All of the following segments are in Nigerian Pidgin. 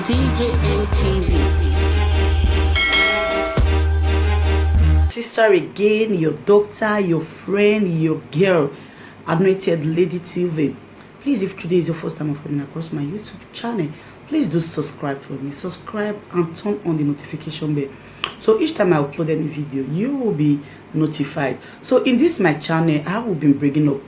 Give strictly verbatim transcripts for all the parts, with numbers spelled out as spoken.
D J N T V. Sister again, your doctor, your friend, your girl, Anointed Lady Tilvin. Please, if today is your first time of coming across my YouTube channel, please do subscribe for me. Subscribe and turn on the notification bell. So each time I upload any video, you will be notified. So in this my channel, I will be bringing up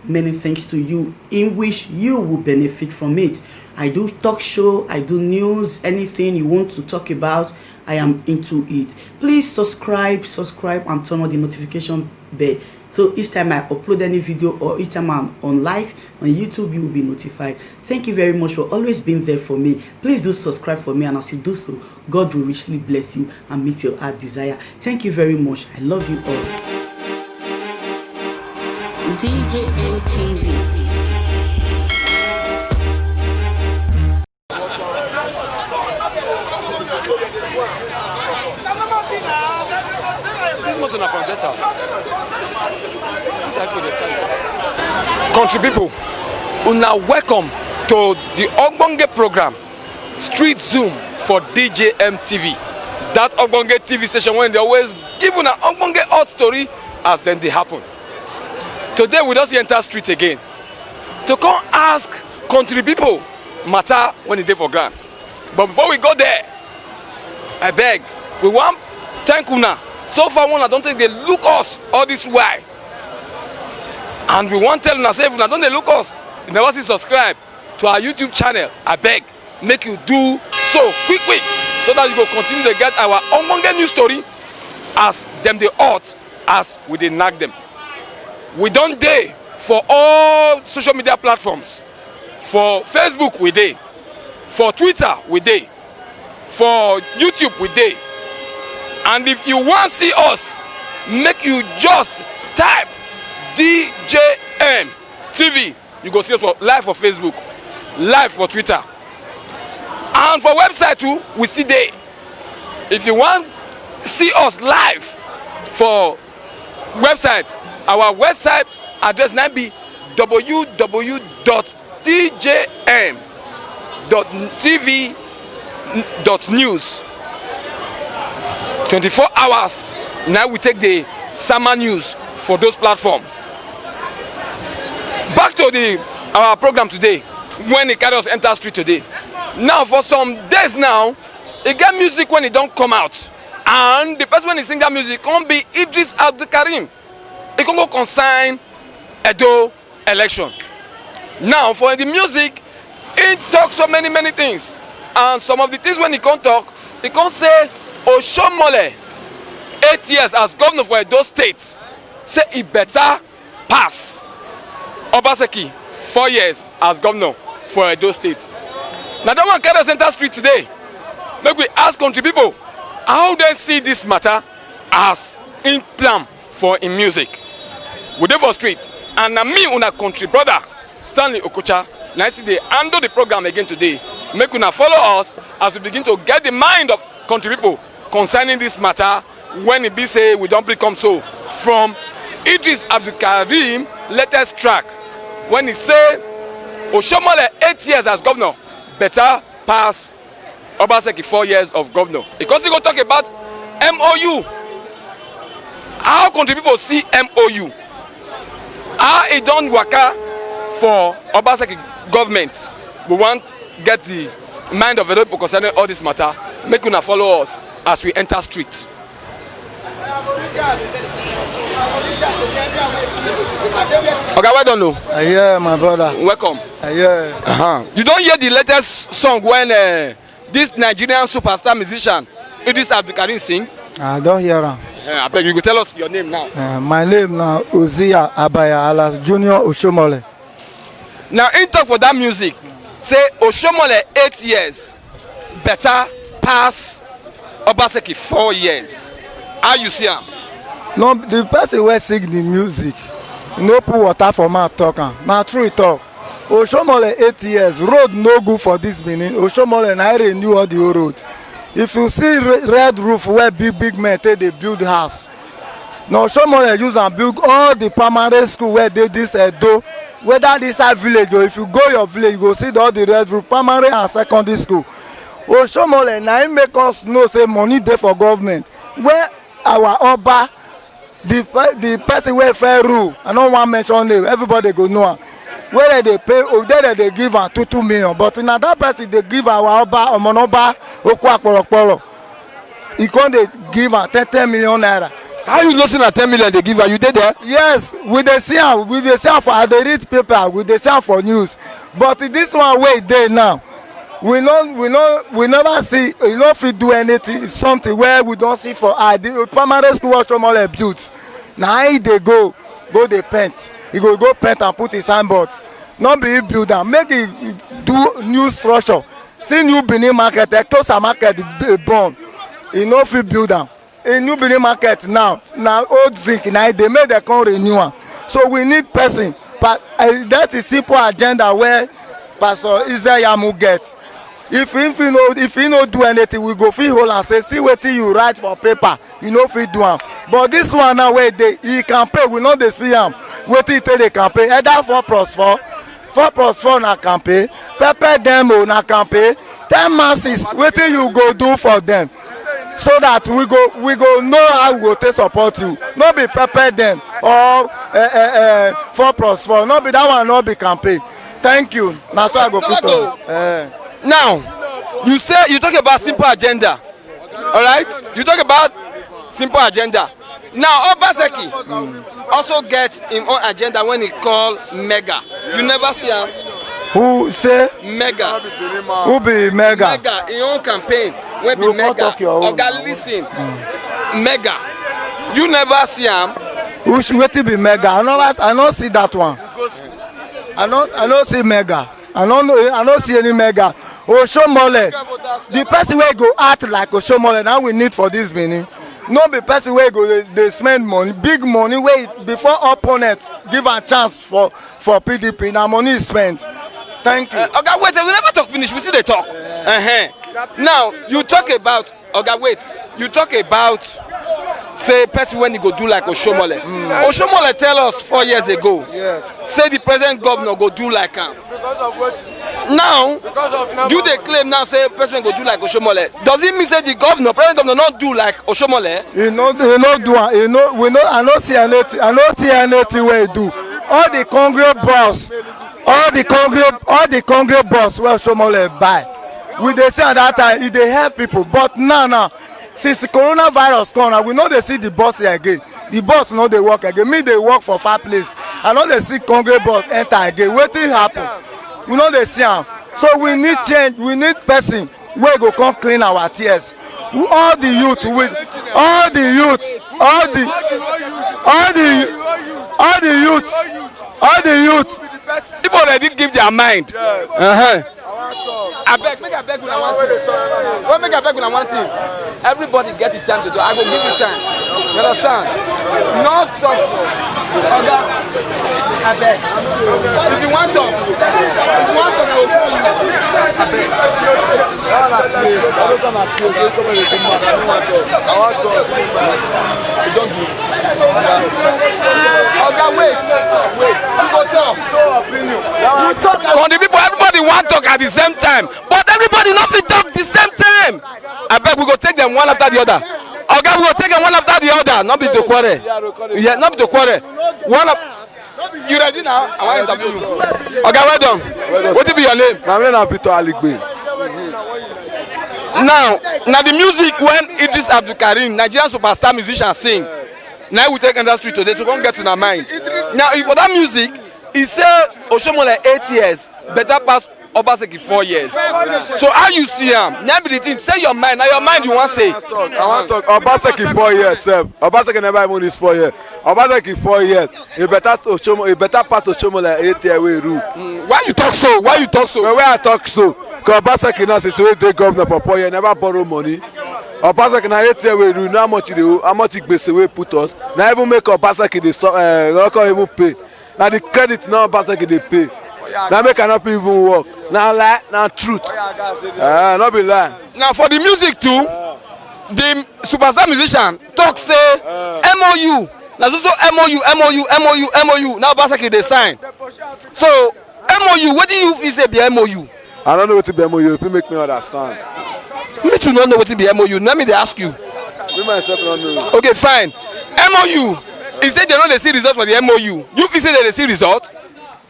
many things to you in which you will benefit from it. I do talk show, I do news, anything you want to talk about, I am into it. Please subscribe, subscribe, and turn on the notification bell. So each time I upload any video or each time I'm on live on YouTube, you will be notified. Thank you very much for always being there for me. Please do subscribe for me, and as you do so, God will richly bless you and meet your heart desire. Thank you very much. I love you all. D J N T V. This motor na from Get House. This type of dey stand. Country people, una welcome to the ogbonge program, Street Zoom, for D J M T V. That ogbonge T V station wey dey always give una ogbonge hot story as dem dey happen. Today we don see enter street again to come ask country people matter when e dey for ground. But before we go there, I beg, we wan thank una. So far, una don take dey look us all this while. And we wan tell una say if una don dey look us, you never see subscribe to our YouTube channel, I beg, make you do so quick quick, so that you go continue to get our ogbonge news story as dem dey hot, as we dey knack dem. We don dey for all social media platforms. For Facebook we dey, for Twitter we dey, for YouTube we dey. And if you wan see us, make you just type D J M T V. You go see us for live for Facebook, live for Twitter, and for website too. We still dey. If you wan see us live for website, our website address na be w w w dot d j m dot t v dot news. Twenty-four hours na we take dey sama news for those platforms. Back to the our program today, when e carry us enter street today. Now, for some days now, e get music when e don come out, and the person wey e sing that music come be Idris Abdulkarim. E come go concern Edo election. Now, for the music, he talk so many many things, and some of the things when he come talk, he come say Oshomole, eight years as governor for Edo State, say e better pass Obaseki four years as governor for Edo State. Na that one carry us enter street today. Make we ask country people how dem see this matter as im plan for im music. We dey for street, and na me, una country brother, Stanley Okocha, na I still dey handle the program again today. Make una follow us as we begin to get the mind of country people concerning this matter, when e be say we don bring come so from Idris Abdulkarim latest track, when e say Oshomole eight years as governor better pass Obaseki four years of governor. E come still go talk about M O U. How country people see M O U? How e don waka for Obaseki government? We wan get the mind of Edo people concerning all this matter. Make una follow us as we enter street. Oga, well done o. I hear, my brother. Welcome. I hear. Uh-huh. You don hear the latest song when uh, this Nigerian superstar musician Idris Abdulkarim sing? I don hear am. Uh, abeg, you go tell us your name now. Uh, my name na Oziya Abaya alias Junior Oshomole. Now, im talk for that music, say Oshomole eight years better pass Obaseki four years. How you see am? No, the person wey sing the music, no put water for mouth talk am. Na true e talk. Oshomole eight years, road no good for this Benin. Oshomole na e renew all the whole road. If you see re- red roof where big big men take dey build house, na Oshomole use am build all the primary school wey dey this Edo. Whether this side village o, if you go your village, you go see all the red roof, primary and secondary school. Oshomole na im make us know say money dey for government. Where our Oba, the the person wey fair rule, I no wan mention name, everybody go know am. Where dem dey pay, oh, there dem dey give am two two million, but na that person dey give our Oba, Omonoba, Oku Akpolokpolo. He come dey give am ten ten million naira. How you know say na ten million dey give am? You dey there? Yes, we dey see am, we dey see am for, I dey read paper, we dey see am for news. But this one wey dey now, we no we no we never see, e no fit do anything, something wey we don see for eye. The primary school wey Oshomole built, na he dey go go dey paint. He go go paint and put his signboard. No be he build am, make he do new structure. See New Benin market, Etosa market, b- burn. He no fit build am. In New Benin market now, na old zinc na e dey, make dem come renew am. So we need person, but uh, that is simple agenda where Pastor Israel Yamu get. If if he no if he no do anything, we go fit hold am say, see wetin you write for paper, you no fit do am. But this one now wey dey, he campaign, we no dey see am. Wetin he take dey campaign? Either four plus four, four plus four na campaign, pepper dem o na campaign, tell masses wetin you go do for dem, so that we go we go know how we go take support you. No be pepper dem or uh, uh, uh, four plus four, no be that one, no be campaign. Thank you. Na so I go fit talk. Eh. Now, you say you talk about simple agenda, all right? You talk about simple agenda. Now, Obaseki also get him own agenda when he call mega. You never see am. Who say? Mega. Who be mega? Mega, him own campaign wey be mega. Oga, listen. Mega. You never see am. Which, wetin be mega? I no I no see that one. I no I no see mega. I no know. I no see any mega. Oshomole. The person wey go act like Oshomole, now we need for this Benin. No be person wey go dey- dey spend money, big money wey before opponent give am chance for for P D P, na money he spend. Thank you. Uh, Oga, wait, we never talk finish. We still dey talk. Uh-huh. Now, you talk about, Oga, wait. You talk about say person when he go do like Oshomole. Oshomole tell us four years ago. Yes. Say the present governor go do like am. Now, you dey claim now say person go do like Oshomole. Does it mean say the governor, present governor, not do like Oshomole? He no he no do am. He no we no I no see anything. I no see anything wey he do. All the Congress boss, all the Congress all the Congress boss wey Oshomole buy, we dey see at that time e dey help people. But now now, since coronavirus come now, we no dey see the boss here again. The boss no dey work again. Me dey work for far place. I no dey see Congress boss enter again. Wetin happen? We no dey see am. So we need change. We need person wey go come clean our tears. We- All the youth with all the youth, all the all the all the youth, all the youth. People already give their mind. Uh-huh. Abeg, make I beg una one thing. Well, make I beg una one thing. Everybody get the time to talk. I go give you time. You understand? No talk. Oga, abeg. If you want talk, if you want talk, I will call you. Abeg. All right, please. I don't want to. I want to. I want to. You don't do. Oga, wait, wait. You go talk. You talk. Come, the people, everybody want talk at the same time, but everybody no fit talk the same time. Abeg, we go take them one after the other. Oga, we go take them one after the other. No be to quarrel. Yeah, no be to quarrel. One of you ready now? I want interview you. Oga, well done. Wetin be your name? My name na Victor Aligbe. Now, na the music when Idris Abdulkarim, Nigerian superstar musician, sing, na we take enter street today to come get una mind. Now, if for that music, he say Oshomole eight years better pass Obaseki four years. So how you see am? Na be the thing. Say your mind. Na your mind you wan say. I wan talk. Obaseki four years sef. Obaseki never even reach four years. Obaseki four years. E better to Oshomo. E better pass Oshomole eight year wey rule. Why you talk so? Why you talk so? Well, why I talk so? Because Obaseki now since wey dey governor for four years, never borrow money. Obaseki na eight year wey rule. Know how much e dey owe? How much e gbese wey put us? Na even make Obaseki dey so, uh, no come even pay. Na the credit now Obaseki dey pay. Na make I no fit even work. Na lie, na truth. Uh, no be lie. Now for the music too, the superstar musician talk say M O U. Na so so M O U, M O U, M O U, M O U. Now Obaseki dey sign. So M O U, wetin you feel say be M O U? I don't know wetin be M O U. If you make me understand. Me too no know wetin be M O U. Let me dey ask you. Me myself no know. Okay, fine. M O U. He say they no dey see result for the M O U. You fit say they dey see result?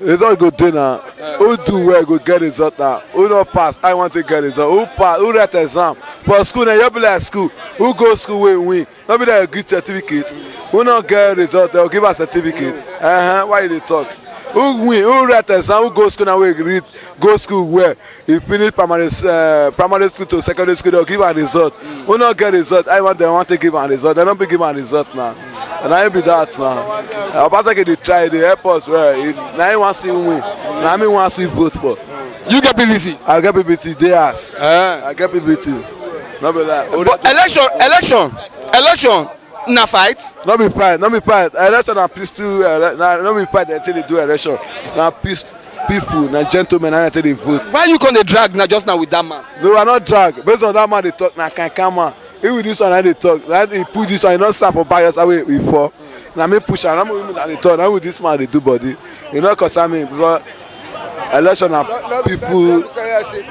Result go dey na. Who do well go get result na. Who no pass, I want to get result. Who pass, who write exam for school na, you be like school. Who go school wey win? No be that you give certificate. Who no get result, dem go give am certificate. Uh-huh. Why you dey talk? Who win? Who write exam? Who go school na, wey read, go school well. He finish primary uh, primary school to secondary school, dem go give am result. Who no get result? I want dem want to give am result. Dem no be give am result na. And na him be that na. Obaseki dey try, dey help us well. He, na him wan see win. Na him wan see vote for. You get P V C? I get P V C dey house. Uh, I get P V C. No be lie. but election, election, election, na fight. No be fight, no be fight. Election na peaceful. Uh, na no be fight dem take dey do election. Na peace, people, na gentlemen na dem take dey vote. Why you come dey drag na just now with that man? No, I no drag. Based on that man dey talk, na kind kind man. He with this one I dey talk. Na he put this one, he no sap for bias away before. Na me push am. Na me with that dey talk. Na with this man dey do body. E no concern me because election na people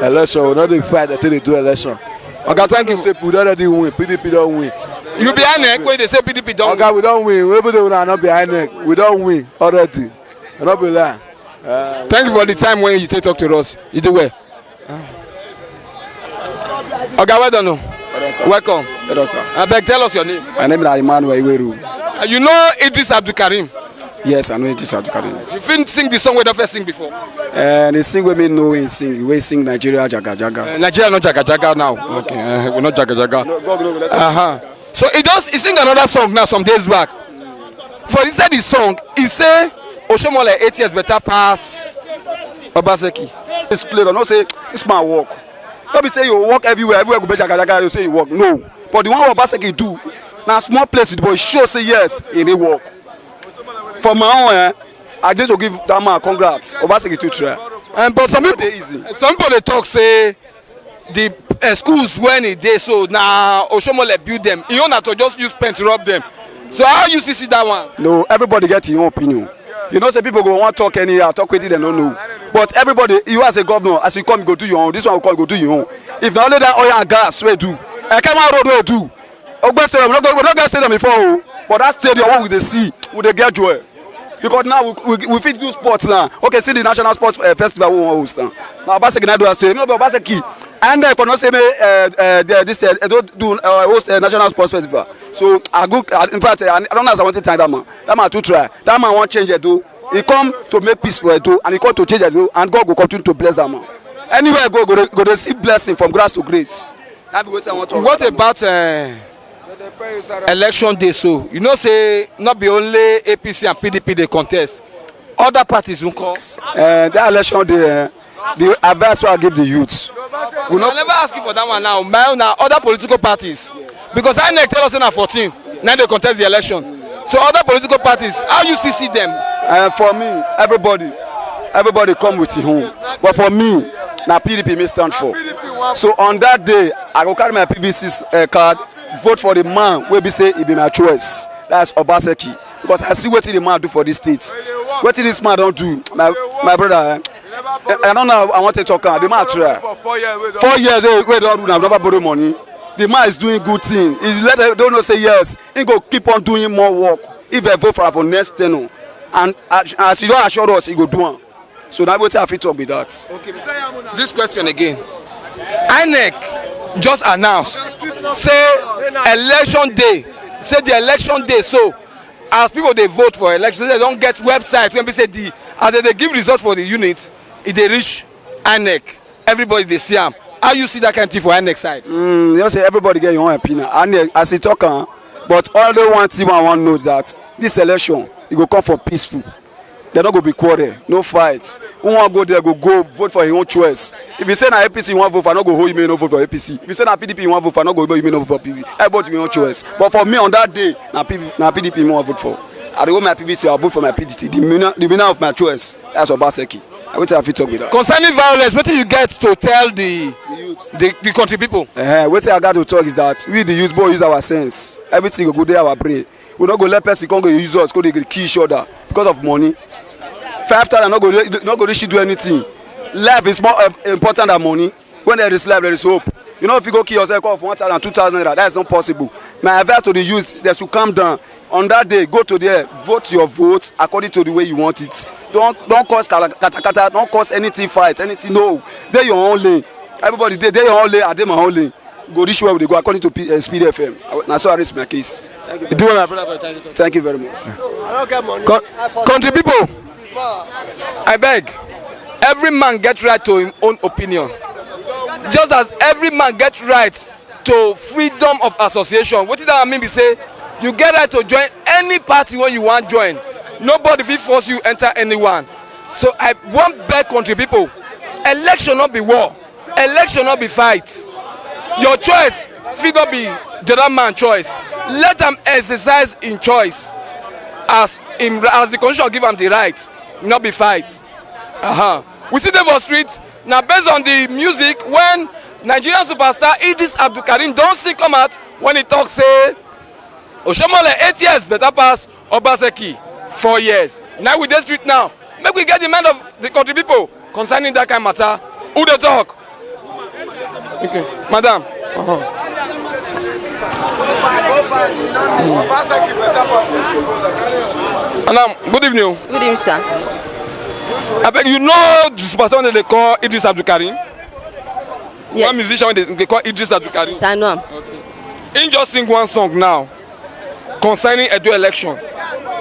election. We no dey fight dem take dey do election. Oga, thank you. Say we don already win. P D P don win. You be INEC wey dey say P D P don. Oga, we don win. Even though una no be INEC, we don win already. I no be lie. Thank you for the time when you take talk to us. You do well. Oga, well done o. Welcome. Hello, sir. Abeg, tell us your name. My name is Emmanuel Iweru. Uh, you know Idris Abdulkarim? Yes, I know Idris Abdulkarim. You fit sing the song wey don first sing before? And the sing wey me know wey sing, wey sing Nigeria Jaga Jaga. Uh, Nigeria no Jaga Jaga now. Okay, uh, we no Jaga Jaga. No, God, no, let Uh-huh. So he does he sing another song now some days back. For inside the song, he say Oshomole eight years better pass Obaseki. It's clear. I know say this man work. No be say you work everywhere, everywhere go be Jaga Jaga, you say you work. No. But the one Obaseki do, na small place, but e show say yes, e dey work. For my own, eh, I just go give that man congrats. Obaseki too try. Um, but some people, Dey easy. Some people dey talk say the uh, schools when e dey so na Oshomole build them. E own na to just use paint rub them. So how you see see that one? No, everybody get your own opinion. You know say people go wan talk anyhow, talk wetin dem no know. But everybody, you as a governor, as you come, you go do your own. This one go come, you go do your own. If na only that oil and gas wey do, Ekema road wey do, Ogbe stadium, we no go, we no get stadium before o. But that stadium wey we dey see, we dey get joy. Because now we, we, we fit do sports now. Okay, see the national sports uh, festival we wan host now. Na Obaseki na do that stadium. No be Obaseki. And then for no say me uh, uh, the- this uh, Edo do uh, host uh, national sports festival. So I go. I, in fact, uh, I don't know as I want to thank that man. That man too try. That man wan change Edo. He come to make peace for Edo, and he come to change Edo, and God go continue to bless that man. Anywhere I go, go dey- go dey see blessing from grass to grace. That be wetin I wan talk. What about uh, election day? So you know say not be only A P C and P D P dey contest. Other parties nko? Uh, that election day, uh, the advice wey I give the youth. We I no never ask you for that one now. My own na other political parties because INEC tell us say na fourteen na dey contest the election. So other political parties, how you still see them? Uh, for me, everybody, everybody come with his own. But for me, na P D P me stand for. So on that day, I go carry my P V C uh, card, vote for the man wey be say e be my choice. That's Obaseki. Because I see wetin the man do for this state. Wetin this man don do, my my brother. Eh, I don't know. I want to talk. Am. The man try. Four years wey wey don rule, I never borrow money. The man is doing good thing. He let them don't know say yes. He go keep on doing more work. If I vote for am for next tenure, and as as you don assure us, he go do am. So na wetin I fit talk be that. This question again. INEC just announce say election day, say the election day so as people dey vote for election, say they don get website wey be say the as they dey give result for the unit, e dey reach INEC, everybody dey see am. How you see that kind thing for INEC side? Mm, you know say everybody get your own opinion. And eh, as he talk am, but only one thing I wan know is that this election e go come for peaceful. Dem no go be quarrel, no fight. Who wan go there go go vote for him own choice. If you say na A P C you wan vote for, I no go hold you make you no vote for A P C. If you say na P D P you wan vote for, I no go hold you make you no vote for P D P. Everybody your own choice. But for me on that day, na P V, na P D P me wan vote for. I dey hold my P V C, I vote for my P D P. The winner, the winner of my choice, that's Obaseki. Na wetin I fit talk be that. Concerning violence, wetin you get to tell the the, the country people? Uh, wetin I got to talk is that we the youth boy use our sense. Everything go go dey our brain. We no go let person come go use us, go dey kill each other because of money. Five thousand no go re- no go reach you do anything. Life is more uh, important than money. When there is life, there is hope. You know, if you go kill yourself, come for one thousand, two thousand naira, that is not possible. My advice to the youth, they should calm down. On that day, go to there, vote your vote according to the way you want it. Don't don't cause kala- katakata, don't cause anything fight, anything. No, dey your own lane. Everybody dey dey your own lane, I dey my own lane. Go reach where we dey go according to P- uh, Speed F M. I- Na so I raise my case. Thank you. Do well, my brother, for the time. Thank you very much. Con- country people, I beg, every man get right to him own opinion, just as every man get right to freedom of association. Wetin that mean be say you get right to join any party wey you wan join. Nobody fit force you enter anyone. So I wan beg country people, election no be war, election no be fight. Your choice fit no be the other man choice. Let am exercise im choice as im as the constitution give am the right, no be fight. Uh-huh. We still dey for street. Na based on the music when Nigerian superstar Idris Abdulkarim don sing come out when he talk say Oshomole eight years better pass Obaseki four years. Now we dey street now. Make we get the mind of the country people concerning that kind matter. Who dey talk? Okay, madam. Uh-huh. Madam, good evening. Good evening, sir. I beg you know the superstar wey dem dey call Idris Abdulkarim. Yes. One musician wey dem dey call Idris Abdulkarim. Yes, I know am. He just sing one song now concerning Edo election.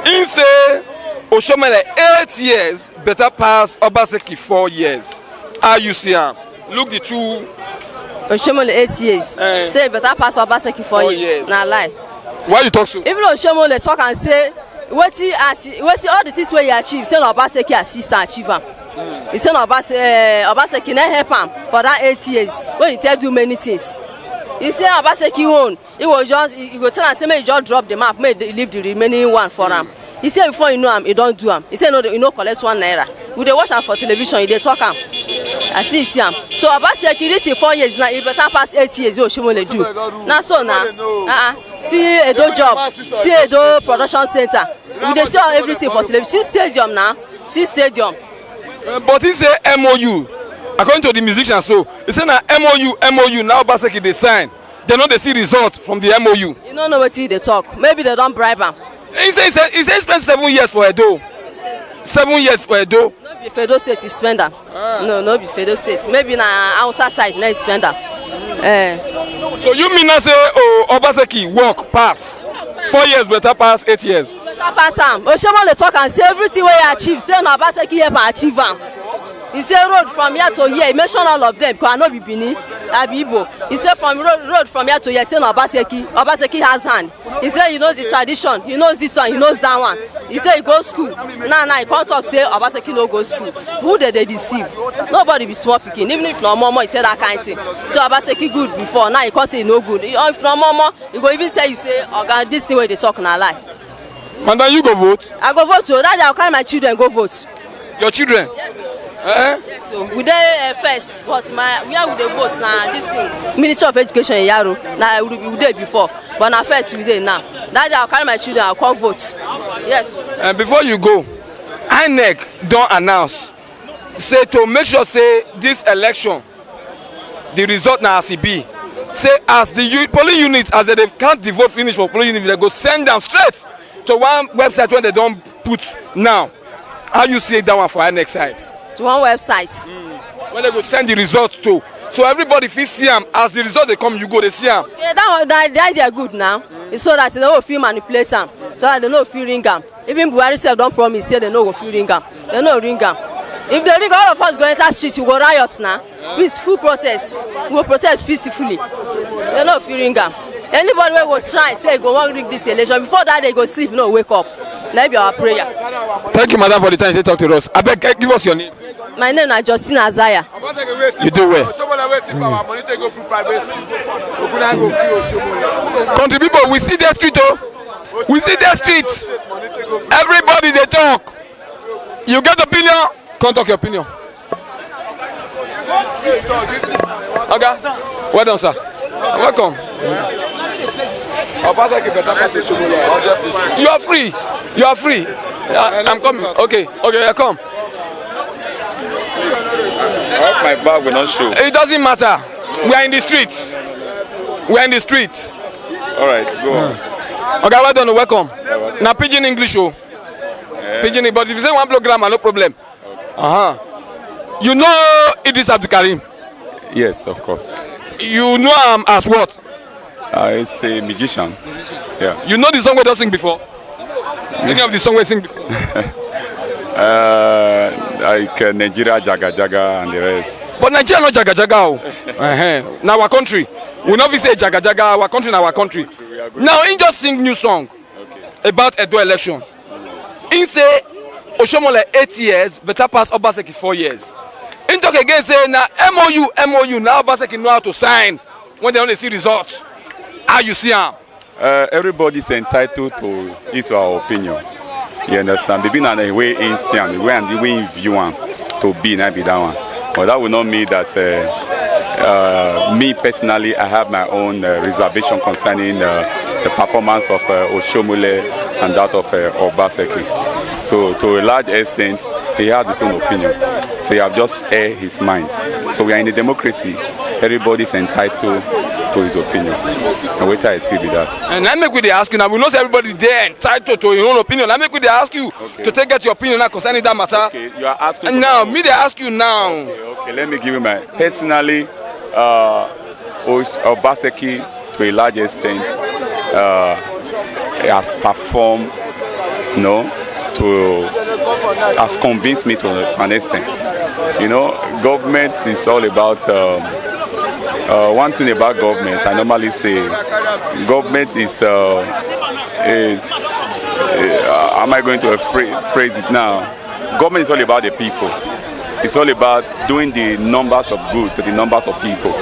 He say Oshomole eight years better pass Obaseki four years. How you see am? Look the two. Oshomole eight years. Eh. Say better pass Obaseki four years. Four years. Na lie. Why you talk so? Even Oshomole talk and say wetin as wetin all the things wey he achieve, say na Obaseki assist am achieve am. He say na Obase- eh, Obaseki na help am for that eight years when he take do many things. He say Obaseki own, he go just he he go tell am say make he just drop the map, make he leave the remaining one for am. He say before you know am, he don do am. He say no, he no collect one naira. We dey watch am for television, he dey talk am. I see see am. So Obaseki this in four years now, e better pass eight years wey Oshomole do. Na so na. Uh-uh. See Edo job, see Edo production center. We dey see all everything for television. See stadium na, see stadium. Uh, but he say M O U. According to the musician, so he say na M O U, M O U now Obaseki dey sign. They no dey see result from the M O U. You no know wetin he dey talk. Maybe they don bribe am. He say he say he say he spend seven years for Edo. Seven years for Edo. No be Fedo State he spend am. No, no be Fedo State. Maybe na Hausa side na he spend am. Eh. So you mean na say oh Obaseki work pass four years better pass eight years? Better pass am. Oshomole talk am say everything wey he achieve, say na Obaseki help am achieve am. He say road from here to here, he mention all of them because I no be Benin, I be Igbo. He say from road, road from here to here, say na Obaseki, Obaseki has hand. He say he knows the tradition, he knows this one, he knows that one. He say he go school. Now, now he come talk say Obaseki no go school. Who dey dey deceive? Nobody be small pikin. Even if na omo omo, he tell that kind thing. So Obaseki good before, now he come say he no good. He- If na omo omo, he go even tell you say, "Oga, this thing wey you dey talk na lie." Madam, you go vote? I go vote o. That day I go carry my children go vote. Your children? Yes o. Eh? Yes o. We dey uh, first, but my where we dey vote na this thing, Ministry of Education in Yaro. Na we we dey before, but na first we dey now. That day I go carry my children, I go come vote. Yes. And before you go, INEC don announce say to make sure say this election, the result na as e be. Say as the u- polling unit, as they dey count the vote finish for polling unit, they go send am straight to one website wey they don put now. How you see that one for INEC side? To one website. When they go send the result to, so everybody fit see am as the result dey come, you go dey see am. Yeah, that one, that, the idea good now. It's so that they no go fit manipulate am, so that they no go fit ring am. Even Buhari sef don promise say they no go fit ring am. They no ring am. If they ring, all of us go enter street, we go riot now. Peaceful protest. We go protest peacefully. They no fit ring am. Anybody wey go try say e go wan rig this election, before that day e go sleep, no wake up. Na be our prayer. Thank you, madam, for the time you take talk to us. Abeg, eh, give us your name. My name na Justina Azaya. You do well. Country people, we still dey street o. We still dey street. Everybody dey talk. You get opinion? Come talk your opinion. Oga, well done, sir. Welcome. Obaseki better pass Oshiomhole, hundred percent. You are free. You are free. I, I'm coming. Okay, okay, I come. I hope my bag will not show. It doesn't matter. We are in the streets. We are in the streets. All right, go on. Okay, well done, welcome. Now, pidgin English, oh. Pidgin, but if you say one blow grammar, no problem. Uh huh. You know Idris Abdulkarim? Yes, of course. You know him as what? Uh, it's a magician. Yeah. You know the song we don sing before? Any of the song we sing before? Uh, like uh, Nigeria, Jaga Jaga, and the rest. But Nigeria not Jaga Jaga, oh. Uh-huh. Now our country. We not fit say Jaga Jaga, our country, now our country. Now he just sing new song about Edo election. He say Oshomole eight years better pass Obaseki four years. He talk again say na M O U, M O U, now Obaseki know how to sign when they only see results. How you see him? Uh, everybody's entitled to his or her opinion. You understand? Maybe not the way in see am, the way and the way in view am to be, not be that one. But that will not mean that uh, uh, me personally, I have my own uh, reservation concerning uh, the performance of uh, Oshomole and that of uh, Obaseki. So to a large extent, he has his own opinion. So he have just aired his mind. So we are in a democracy. Everybody's entitled to his opinion. And wait till I see with that. And I make we dey ask you now. We know say everybody dey entitled to your own opinion. I make we dey ask you to take get your opinion now concerning that matter. Okay, you are asking. And now, me dey ask you now. Okay, okay, let me give you my personally. Uh, Os- Obaseki, to a large extent, uh, has performed, you know, to has convinced me to an extent. You know, government is all about. Um, uh, one thing about government, I normally say, government is uh, is. Uh, am I going to phra- phrase it now? Government is all about the people. It's all about doing the numbers of good to the numbers of people.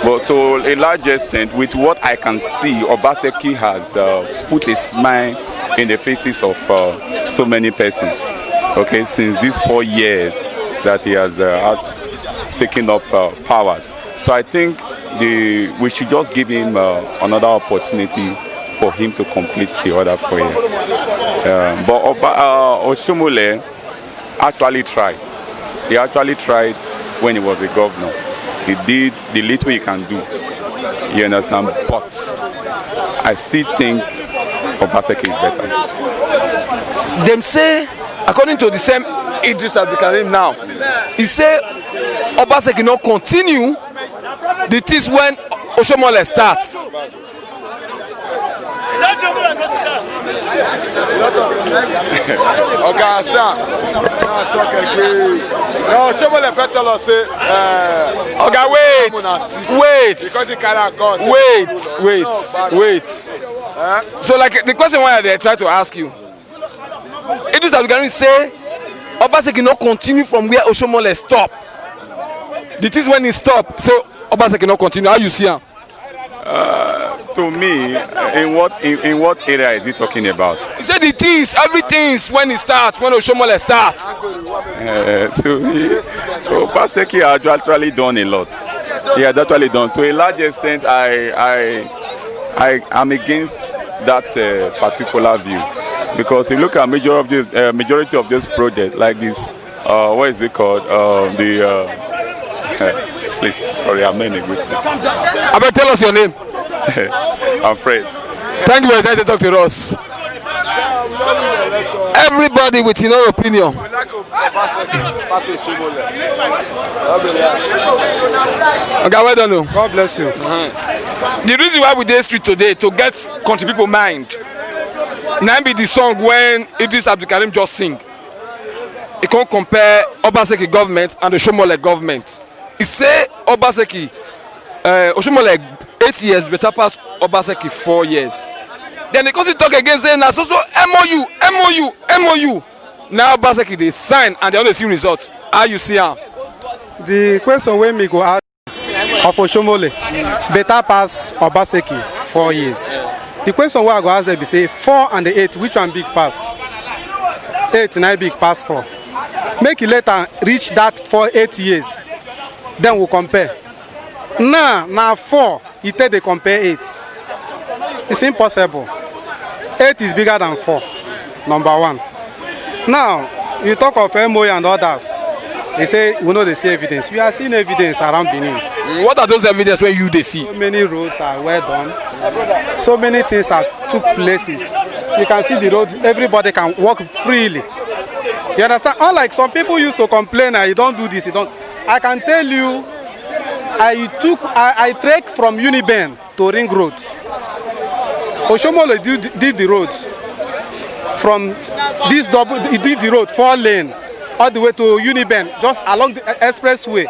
But to a large extent, with what I can see, Obaseki has uh, put a smile in the faces of uh, so many persons. Okay, since these four years that he has uh, had taken up uh, powers. So I think the, we should just give him uh, another opportunity for him to complete the other four years. Uh, but Oba, uh, Oshomole actually tried. He actually tried when he was a governor. He did the little he can do. You understand? But I still think Obaseki is better. Dem say, according to the same Idris Abdulkarim now, he say Obaseki no continue the things when Oshomole start. Oga Hassan, now talk again. Now Oshomole first tell us say, uh, Oga, wait, wait, because he carry a gun. Wait, wait, wait. So, like, the question why I dey try to ask you, Idris Abdulkarim say Obaseki no continue from where Oshomole stop. The things when he stop, so Obaseki no continue. How you see am? To me, in what in, in what area is he talking about? He said the things, everything when he start, when Oshomole start. Uh, to me, Obaseki has actually done a lot. He has actually done. To a large extent, I I I am against that uh, particular view, because if you look at major of the uh, majority of this project like this, uh, what is it called? Uh, the uh, please, sorry, I'm not linguistic. Abeg, tell us your name. I'm Fred. Thank you for your time to talk to us. Everybody with your own opinion. Oga, well done o. God bless you. The reason why we dey street today to get country people mind na be the song when Idris Abdulkarim just sing. He come compare Obaseki government and Oshomole government. He say Obaseki, uh, Oshomole eight years better pass Obaseki four years. Then he come still talk again say na so so M O U, M O U, M O U. Now Obaseki dey sign and they only see results. How you see am? The question wey me go ask of Oshomole better pass Obaseki four years. The question wey I go ask them be say four and the eight, which one big pass? Eight na big pass four. Make e later reach that four eight years, then we compare. Now na four e take dey compare eight. It's impossible. Eight is bigger than four. Number one. Now you talk of M O U and others. They say we know they see evidence. We are seeing evidence around Benin. Mm, what are those evidence wey you dey see? So many roads are well done. So many things are took places. You can see the road. Everybody can walk freely. You understand? Unlike some people used to complain, "Ah, you don't do this, you don't." I can tell you, I took, I, I trek from Uniben to Ring Road. Oshomole did, did the road from this double, he did the road four lane all the way to Uniben, just along the e-, expressway.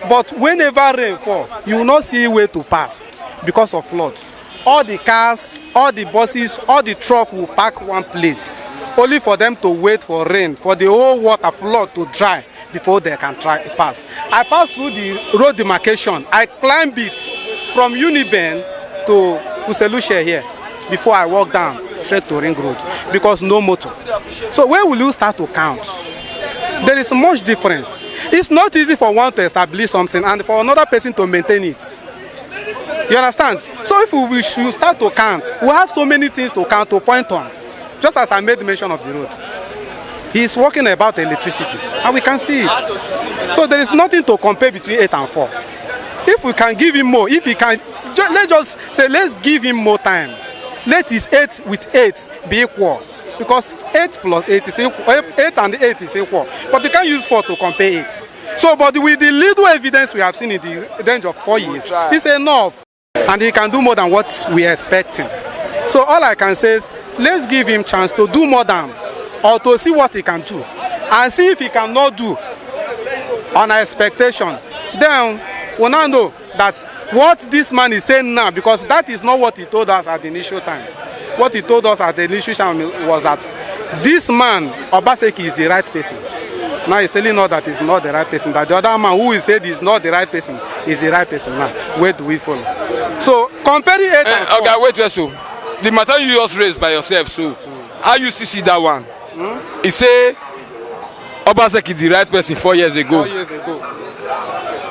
But whenever rain fall, you will not see way to pass because of flood. All the cars, all the buses, all the truck will park one place, only for them to wait for rain, for the whole water flood to dry before they can try pass. I passed through the road demarcation. I climbed it from Uniben to Uselushe here before I walk down straight to Ring Road because no motor. So where will you start to count? There is much difference. It's not easy for one to establish something and for another person to maintain it. You understand? So if we should start to count, we have so many things to count, to point on. Just as I made mention of the road, he is working about electricity, and we can see it. So there is nothing to compare between eight and four. If we can give him more, if he can, ju- let's just say, let's give him more time. Let his eight with eight be equal, because eight plus eight is equal, eight and eight is equal. But you can't use four to compare eight. So, but with the little evidence we have seen in the range of four years, it's enough. And he can do more than what we are expecting. So all I can say is, let's give him chance to do more than, or to see what he can do, and see if he cannot do on our expectation. Then we now know that what this man is saying now, because that is not what he told us at the initial time. What he told us at the initial time was that this man, Obaseki, is the right person. Now he's telling us that he's not the right person, that the other man who he said is not the right person is the right person. Now, where do we follow? So, comparing eight and Uh, four, okay, wait, wait, so the matter you just raised by yourself, so how you see, see that one? He say Obaseki the right person four years ago. Four years ago.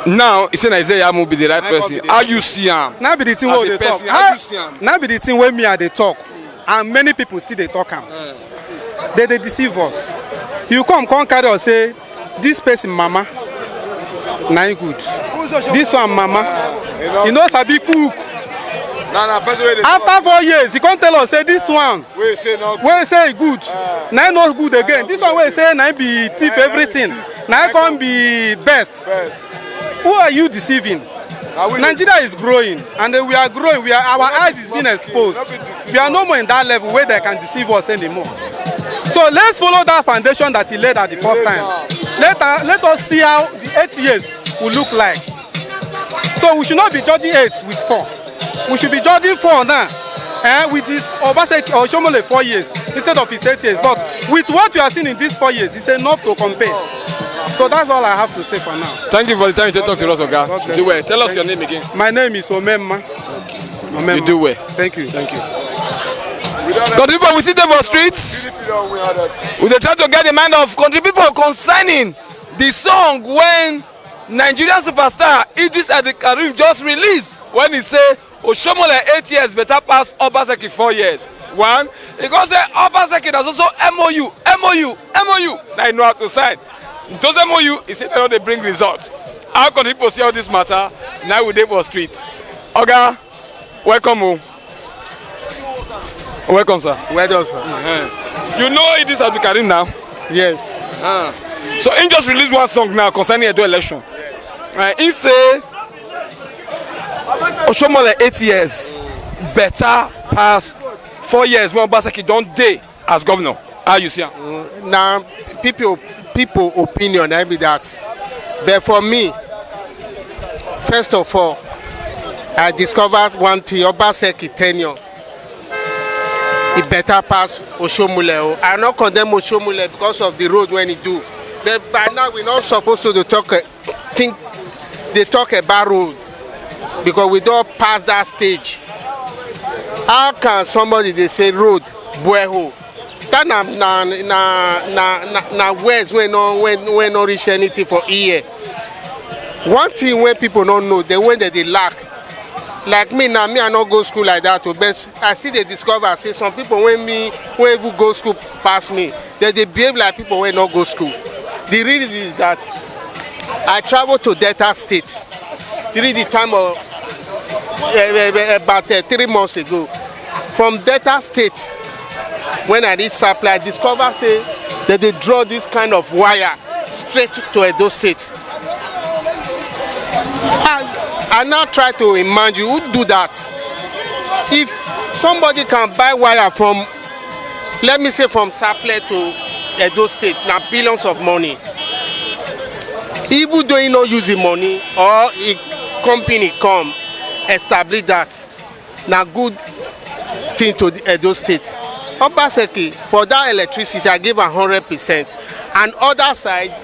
Now he say na Isaiah Yamu be the right I can't person. be the How right you see am? Now be the thing As wey a they talk. person, how you see am? Now be the thing wey me I dey talk, and many people still dey talk am. They dey deceive us. You come, come carry us say this person mama, na him good. This one mama, you know sabi cook. Na na person wey dey After four years, you come tell us say this one wey say no wey say e good, na him no good again. This one wey say na him be thief everything, na him come be best. first. Who are you deceiving? Na we dey Nigeria is growing, and then we are growing. We are, our eyes is being exposed. We are no more in that level where they can deceive us anymore. So let's follow that foundation that he laid at the first time. Let, uh, let us see how the eight years will look like. So we should not be judging eight with four. We should be judging four now. Eh, with this Obaseki or Shomole four years instead of his eight years. But with what we are seeing in these four years, it's enough to compare. So that's all I have to say for now. Thank you for the time you take talk to us, Oga. God bless Do well. You. Tell us Thank your you. Name again. My name is Omemma. Omemma. You do well. Thank you. Thank you. Country people, we sit there for streets. We dey try to get the mind of country people concerning the song when Nigerian superstar Idris Abdulkarim just release, when he say Oshomole eight years better pass Obaseki four years. One, he come say Obaseki na so so M O U, M O U, M O U. Now he know how to sign. Those M O U, he say they no dey bring result. How country people see all this matter? Now we dey for street. Oga, welcome o. Welcome, sir. Well done, sir. You know Idris Abdulkarim now? Yes. So he just release one song now concerning Edo election. Uh, he say Oshomole eight years better pass four years when Obaseki don dey as governor. How you see am? Now, people, people opinion na be that. But for me, first of all, I discovered one thing: Obaseki tenure, e better pass Oshomole o. I no condemn Oshomole because of the road when he do. But by now, we not supposed to dey talk, eh, think, dey talk about road, because we don pass that stage. How can somebody dey say road, borehole? That na na na na na, na words wey no wey, wey no reach anything for ear. One thing wey people no know, the way that they lack. Like me now, me I no go school like that o, but I still dey discover say some people wey me wey even go school pass me, they dey behave like people wey no go school. The real reason is that I travel to Delta State during the time of, eh, eh, eh, about, eh, three months ago. From Delta State, when I reach Sapele, I discover say dem dey draw this kind of wire straight to Edo State. I, I now try to imagine who do that. If somebody can buy wire from, let me say, from Sapele to Edo State, na billions of money. Even though he no use the money or a company come establish that, na good thing to the Edo State. Obaseki, for that electricity, I give am hundred percent. And other side,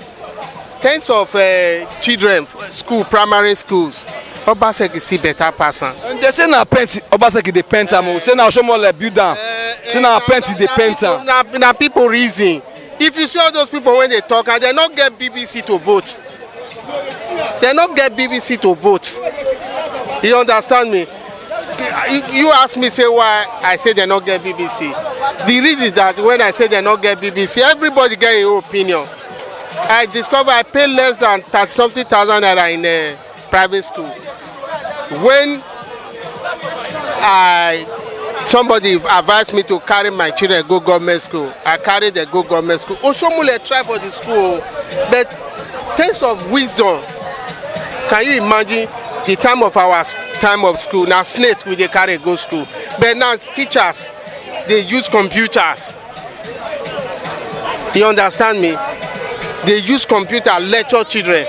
tens of, eh, children, school, primary schools, Obaseki still better pass am. And they say na paint, Obaseki dey paint am o. Say na Oshiomhole build am. Say na paint e dey paint am. Na, na people reason. If you see all those people wey dey talk, and dem no get B B C to vote, dem no get B B C to vote. You understand me? You, you ask me say why I say dem no get B B C. The reason is that when I say dem no get B B C, everybody get im own opinion. I discover I pay less than thirty something thousand naira in a private school. When I, somebody advised me to carry my children go government school, I carry them go government school. Oshiomhole try for the school, but tens of wisdom. Can you imagine the time of our s-, time of school? Na slate we dey carry go school, but now teachers dey use computers. You understand me? They use computer lecture children.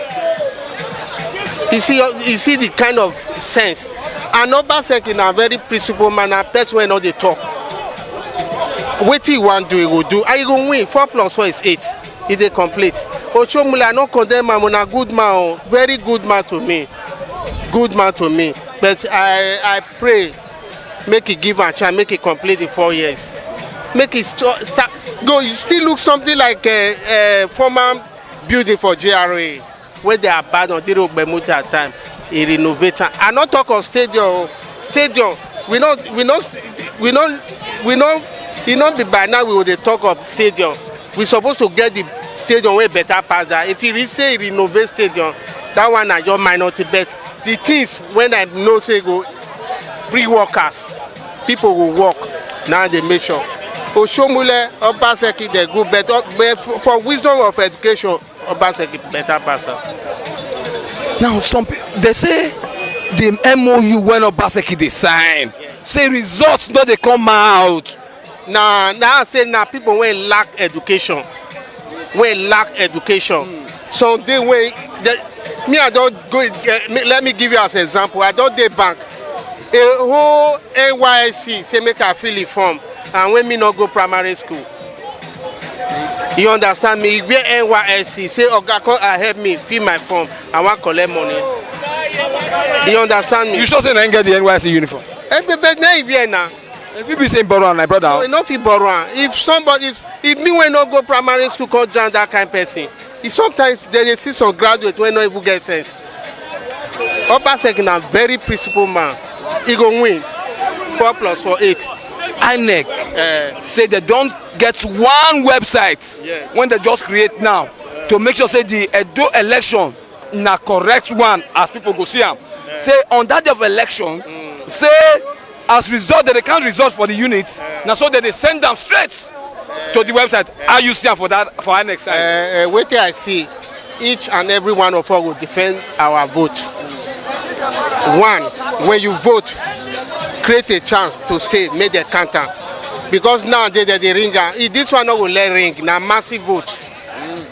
You see, you see the kind of sense. And Obaseki na very principled man, na person wey no dey talk. Wetin he wan do, he go do. And he go win. Four plus four is eight. He dey complete. Oshiomhole, I no condemn am, na good man o. Very good man to me. Good man to me. But I, I pray make he give am chance, make he complete the four years. Make he st-, start go. You still look something like, uh, uh, former building for G R A wey dey abandon during Ogbemudia time. He renovate am. I no talk of stadium o. Stadium, we no, we no, we no, we no, e no be by now we go dey talk of stadium. We suppose to get the stadium wey better pass that. If he re-, say he renovate stadium, that one na just minor thing. But the things when I know say go bring workers, people go work. Now they make sure. Oshiomhole, Obaseki, they go better. But for, for wisdom of education, Obaseki better pass am. Now, some people, they say the M O U when Obaseki dey sign, say results no dey come out. Na, na say na people wey lack education, wey lack education. Some dey wey dey, me, I don go, eh, me, let me give you as example. I don dey bank, a whole N Y S C say make I fill the form, and when me no go primary school. You understand me? He wear N Y S C, say, "Oga, come and help me fill my form. I wan collect money." You understand me? You sure say na him get the N Y S C uniform? Eh, but, but na he wear na. If you be say borrow am, my brother. No, you no fit borrow am. If somebody, if, if me wey no go primary school come join that kind person, e sometimes dem dey see some graduate wey no even get sense. Obaseki na very principled man. He go win. Four plus four, eight. INEC, eh, say they don get one website, yes, when they just create now to make sure say the Edo election na correct one as people go see am. Say on that day of election, say as result, they dey count result for the unit. Na so they dey send am straight to the website. How you see am for that, for INEC side? Eh, eh, wetin I see, each and every one of us go defend our vote. One, when you vote, create a chance to stay, make dem count am. Because now they, they, they ring am. If this one no go let ring, na massive vote.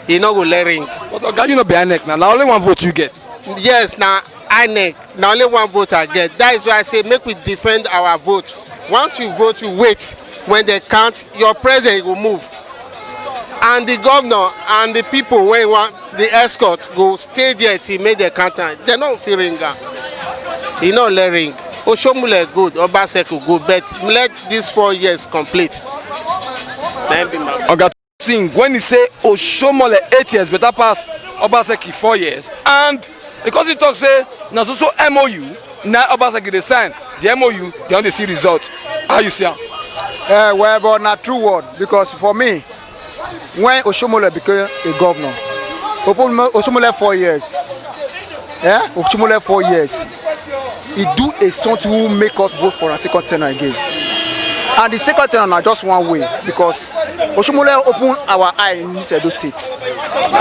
E no go let ring. But Oga, you no be INEC na, na only one vote you get. Yes, na INEC, na only one vote I get. That is why I say make we defend our vote. Once you vote, you wait. When they count, your presence go move. And the governor and the people wey want the escort go stay there till make dem count am. Dem no fit ring am. E no let ring. Oshiomhole good, Obaseki good, but let these four years complete. Na him be my Oga Singh, when he say Oshiomhole eight years better pass Obaseki four years, and because he talk say na so so M O U na Obaseki dey sign, the M O U, they only see result. How you see am? Eh, well, but na true word, because for me, when Oshiomhole became a governor, Oshiomhole, Oshiomhole four years, Eh? Oshomole four years. He do a something who make us vote for a second tenure again. And the second tenure na just one way, because Oshomole open our eye in this Edo State.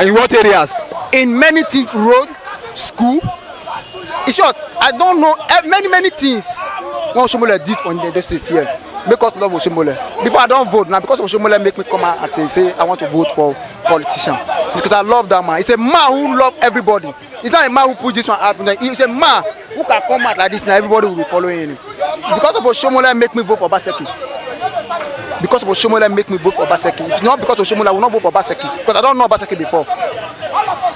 In what areas? In many things, road, school. In short, I don't know, eh, many, many things wey Oshomole did for the Edo State here. Make us love Oshomole. Before I don't vote now, because Oshomole make me come out and say, say I want to vote for politician. Because I love that man. He's a man who love everybody. He's not a man who put this one out. He's a man who can come out like this now. Everybody will be following him. Because of Oshomole make me vote for Obaseki. Because of Oshomole make me vote for Obaseki. If not because of Oshomole, I will not vote for Obaseki. Because I don't know Obaseki before.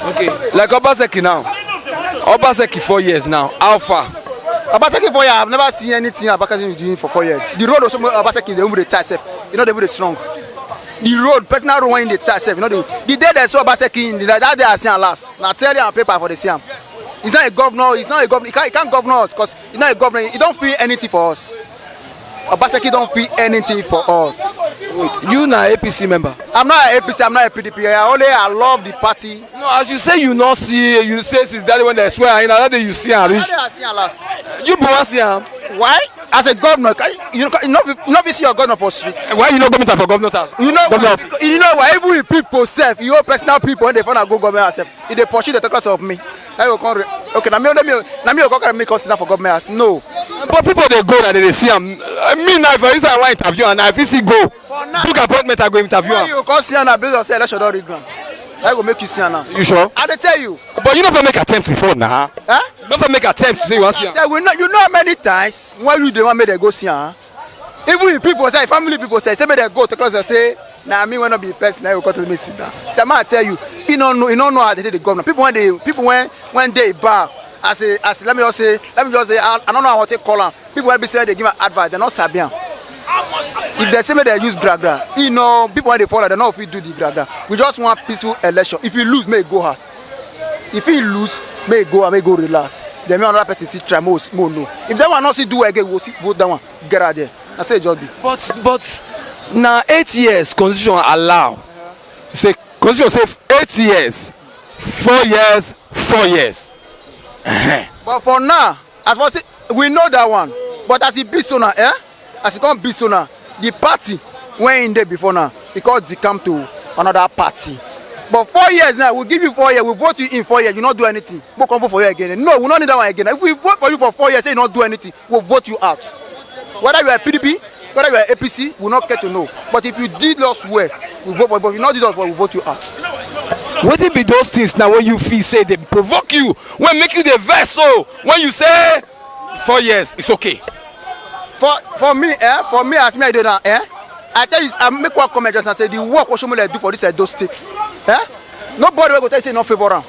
Okay. Like Obaseki now. Obaseki four years now. How far? Obaseki four years, I've never seen anything Obaseki doing for four years. The road Oshomole Obaseki, they even dey tie sef. You know, they even dey strong. The road, personal road wey dey tie sef. You know, the, the day they saw Obaseki in the, that day I see am last. Na tell you, paper for the see am. He's not a governor. He's not a governor. He can't, he can't govern us because he's not a governor. He don't feel anything for us. Obaseki don't feel anything for us. You na A P C member. I'm not an A P C. I'm not a P D P. I only, I love the party. No, as you say you no see, you say since that day when they swear in, that day you see am reach. That day I see am last. You be wan see am. Why? As a governor, can you, you, no, you no fit see your governor for street. Why you no go meet am for governor house? You know, Governor. You know why? Even if people sef, your personal people, when they find out go government house sef, if they pursue the talk of me, I go come. Re- okay, na me, na me, na me go come make us sit down for government house. No. But people dey go na they dey see am. Uh, me now, if I inside one interview and I fit see go. Book appointment, I go interview When am. You come see am, na based on say election don rig ground. I go make you see am now. You sure? I dey tell you. But you no fit make attempt before na. Eh? You no fit make attempt say you wan see am. Tell we know, you know how many times when you dey wan make dem go see am. Even if people say, family people say, say make dem go to close say na me wey no be person na you go come to me sit down. Say ma tell you, he no know, he no know how they take the governor. People when they, people when when they back, as a, as let me just say, let me just say, I, I don't know how to call am. People wey be say they give am advice, they no sabi am. If they say make they use gra gra, you know, people wey dey follow, they no fit do the gra gra. We just want peaceful election. If you lose, may go house. If he lose, may go and may go relax. Then may another person sit try more, more no. If that one not see do again, we'll see vote that one. Get out there. I say it just be. But but na eight years constitution allow. Say constitution say eight years, four years, four years. But for now, as for say, we know that one. But as it be so now, eh? As it can't be so now, the party when in there before now, it called decamp to another party. But four years now, we'll give you four years, we'll vote you in four years, you not do anything. We'll come vote for you again. No, we don't need that one again. If we vote for you for four years, say you not do anything, we'll vote you out. Whether you are P D P, whether you are A P C, we not care to know. But if you did us well, we vote for you. But if you not did us well, we vote you out. Wetin be those things now when you feel say they provoke you, when make you the vex so when you say four years, it's okay. For for me, eh, for me as me I do now, eh, I tell you, I make one comment just and say the work Oshomole do for this Edo State, eh, nobody will go tell you say no favor am.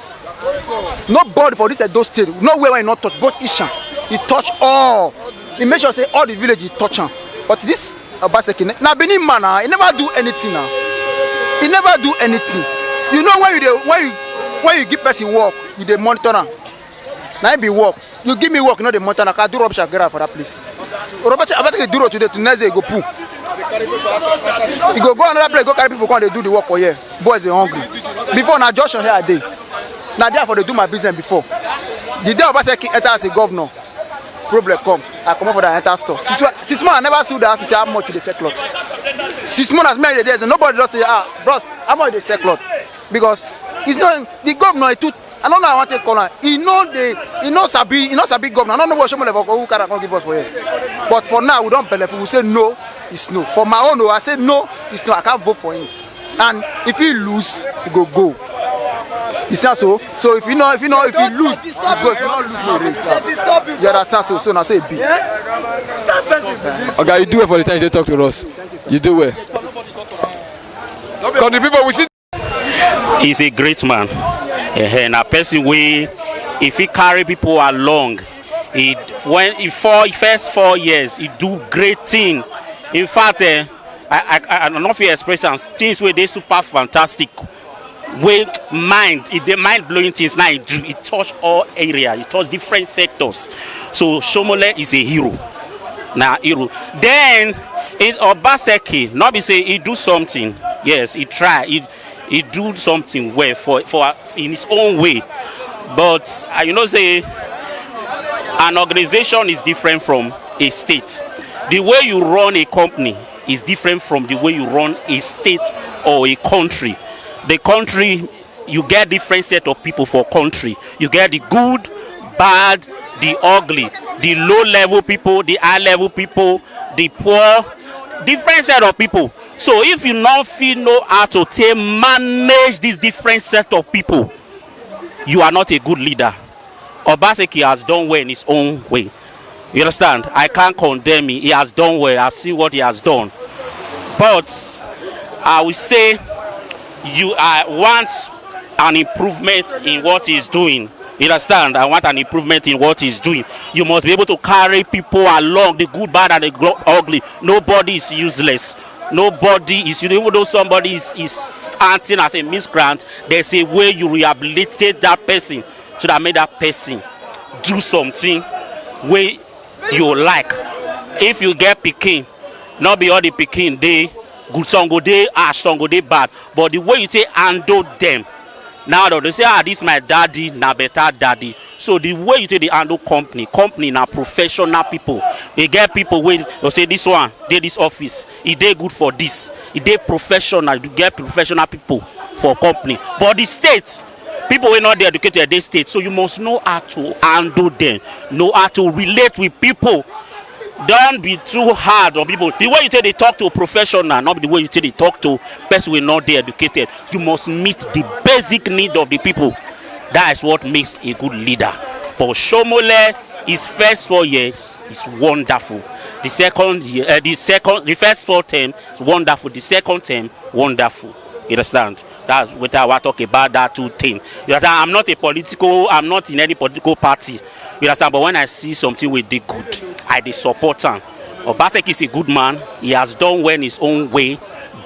Nobody for this Edo State, nowhere where he not touch, but Ishan, he touch all. He make sure say all the village he touch am. But this Obaseki, na Benin man, ah, he never do anything now. He never do anything. You know when you dey, when you when you give person work, you dey monitor am. Na him be work. You give me work, you know the mountain. I can do rubbish and get out for that place. Rubbish, I better do road today, to next day you go poo. You go go another place, go carry people come, they do the work for here. Boys are hungry. Before now, Joshua here a day. Now therefore they do my business before. The day Obaseki enter as a governor, problem come. I come up for that enter store. Since when- since when I never see that, we say how much they sell cloth. Since when as many days, nobody don't say, ah, bros, how much they sell cloth? Because it's not the governor. He too I don't know how I want to call am. He know the, he know sabi, he know sabi governor. I don't know what Oshomole for who can come give us for here. But for now, we don't believe. We say no, it's no. For my own, oh, I say no, it's no. I can't vote for him. And if he lose, he go go. You see so? So if you know, if you know, if you lose, you go. If you not lose, no race. You understand? So, so now say it be. Okay, you do well for the time you talk to us. You do well. Because the people we see He's a great man. Eh, na person wey if he carry people along, he when he four first four years he do great thing. In fact, eh, I I I no fit express am. Things wey dey super fantastic. Wey mind e dey mind blowing things na he do. He touch all area. He touch different sectors. So Oshomole is a hero. Na hero. Then in Obaseki, no be say he do something. Yes, he try. He he do something well for for in his own way. But uh, you know say an organization is different from a state. The way you run a company is different from the way you run a state or a country. The country, you get different set of people for country. You get the good, bad, the ugly, the low level people, the high level people, the poor, different set of people. So if you no fit know how to take manage this different set of people, you are not a good leader. Obaseki has done well in his own way. You understand? I can't condemn him. He has done well. I've seen what he has done. But I will say you, I want an improvement in what he's doing. You understand? I want an improvement in what he's doing. You must be able to carry people along, the good, bad, and the glo- ugly. Nobody is useless. Nobody is, even though somebody is, is acting as a miscreant, there's a way you rehabilitate that person so that make that person do something wey you like. If you get pikin, no be all the pikin dey good, some go dey harsh, some go dey bad, but the way you take handle them, now they say, ah, this my daddy, na better daddy. So the way you take dey handle company, company na professional people. They get people wey go say this one dey this office, e dey good for this, e dey professional. You get professional people for company, but the state, people wey no dey educated dey state, so you must know how to handle them, know how to relate with people. Don't be too hard on people. The way you take dey talk to professional, not the way you take dey talk to person wey no dey educated. You must meet the basic need of the people. That is what makes a good leader. But Shomole, his first four years is wonderful. The second year, uh, the second, the first four term is wonderful. The second term, wonderful. You understand? That's what I want to talk about, that two things. You understand? I'm not a political, I'm not in any political party. You understand? But when I see something wey dey good, I dey support am. Obaseki is a good man. He has done well in his own way,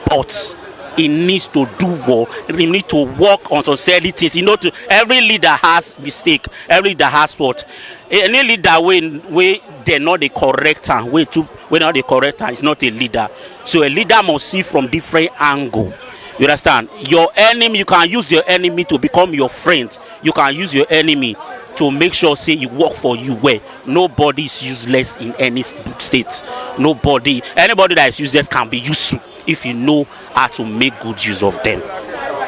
but he needs to do well. He need to work on some certain things. You know, to, every leader has mistake. Every leader has fault. Any leader wey wey dem no dey correct am, wey too wey no dey correct am, is not a leader. So a leader must see from different angle. You understand? Your enemy, you can use your enemy to become your friend. You can use your enemy to make sure say e work for you well. Nobody is useless in any s- state. Nobody, anybody that is useless can be useful if you know how to make good use of them.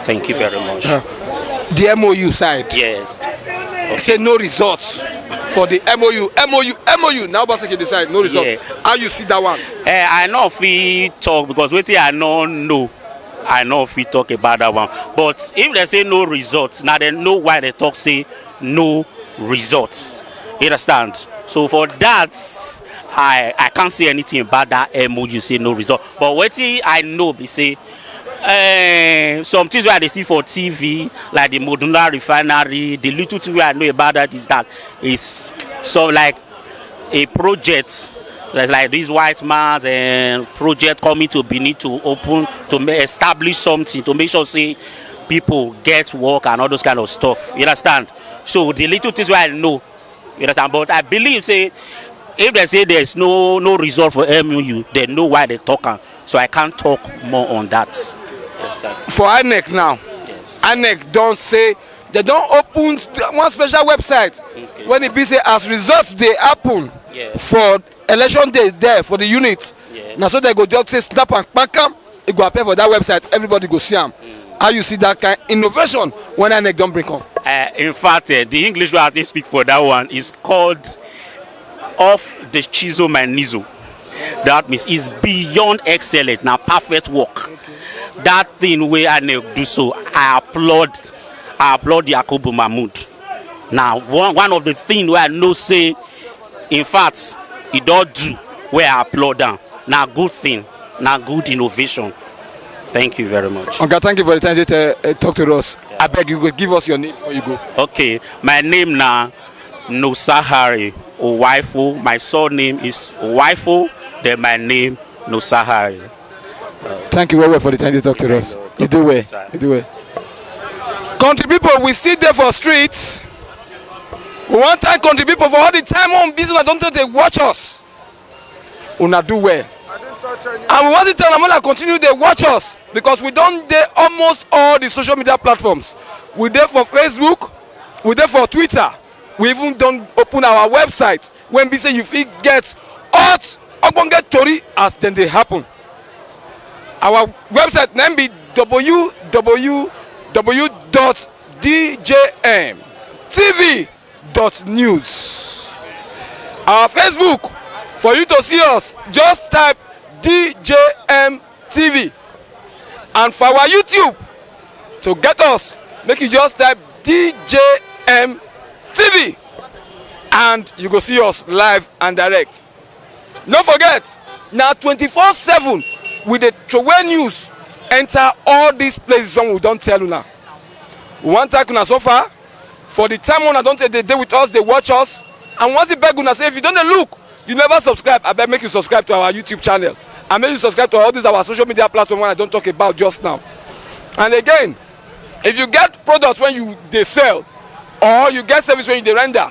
Thank you very much. The M O U side. Yes. Say no results for the M O U. M O U, M O U. Now Obaseki decide, no result. Yeah. How you see that one? Eh, I no fit talk because wetin I no know, I no fit talk about that one. But if they say no result, now they know why they talk say no result. You understand? So for that, I I can't say anything about that M O U say no result. But wetin I know be say eh, some things wey I dey see for T V, like the Moduna refinery, the little thing wey I know about that is that it's so like a project, like, like this white man's and project coming to Benin to open, to ma- establish something to make sure say people get work and all those kind of stuff. You understand? So the little things wey I know, you understand? But I believe say if they say there's no no result for M O U, they know why they talk am. So I can't talk more on that. You understand? For INEC now, Yes. INEC don say they don open one special website when e be say as results dey happen Yes. for election day there for the unit. Yes. Na so they go just say snap and kpakam, e go appear for that website, everybody go see am. How you see that kind innovation when INEC don bring come? Uh, in fact, uh, the English word they speak for that one is called off the chisel my nizzle. That means it's beyond excellent, now perfect work. That thing where I do so, I applaud, I applaud Yakubu Mahmoud. Now, one, one of the things where I know say, in fact, he don't do where I applaud them. Now, good thing, now good innovation. Thank you very much. Oga, thank you for the time you uh, talk to us. I beg you, go give us your name before you go. Okay, my name now Nosahari Owaifu. My surname is Owaifu. Then my name Nosahari. Thank you well, well for the time you talk to us. You do well. You do well. Country people, we still there for streets. We want thank country people for all the time on business. Don't they watch us? Una do well. And we want to tell them to continue they watch us because we don't dey almost all the social media platforms. We dey for Facebook, We dey for Twitter. We even don open our website wey be say you fit get hot ogbonge tori as dem dey happen. Our website na be w w w dot d j m t v dot news. Our Facebook, for you to see us, just type D J M T V. And for our YouTube, to get us, make you just type D J M T V, and you go see us live and direct. No forget, na twenty-four seven we dey throway news enter all these places wey we don tell una. We wan thank una so far for the time una don take dey dey with us, dey watch us, and once e beg una say if you don dey look, you never subscribe, abeg make you subscribe to our YouTube channel, and make you subscribe to all these our social media platform wey I don talk about just now. And again, if you get product wey you dey sell, or you get service wey you dey render,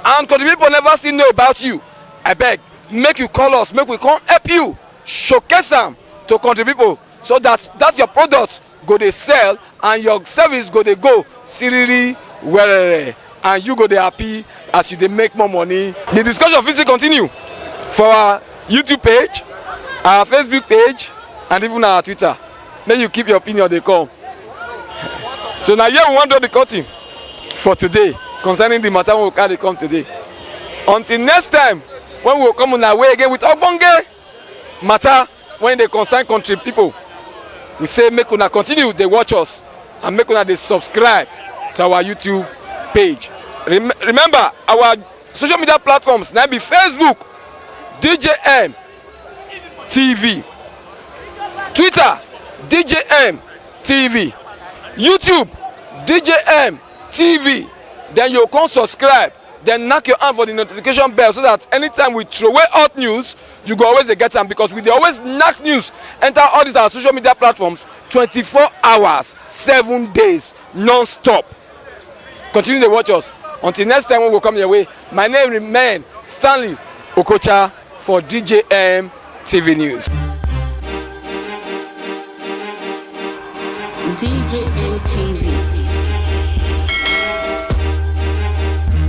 and country people never still know about you, abeg make you call us, make we come help you showcase am to country people, so that that your product go dey sell and your service go dey go siriri werere, and you go dey happy as you dey make more money. The discussion fit still continue for our YouTube page, our Facebook page, and even our Twitter. Make you keep your opinion dey come. So na here we wan draw the curtain for today concerning the matter wey we carry come today. Until next time, when we go come una way again with ogbonge matter wey dey concern country people, we say make una continue dey watch us and make una dey subscribe to our YouTube page. Rem- remember, our social media platforms na be Facebook, D J M T V, Twitter, D J M T V, YouTube, D J M T V. Then you come subscribe, then knack your hand for the notification bell, so that anytime we throw away hot news, you go always dey get am, because we dey always knack news enter all these our social media platforms twenty-four hours, seven days, non-stop. Continue to watch us. Until next time when we come your way, my name remain Stanley Okocha for D J M T V News. D J M T V.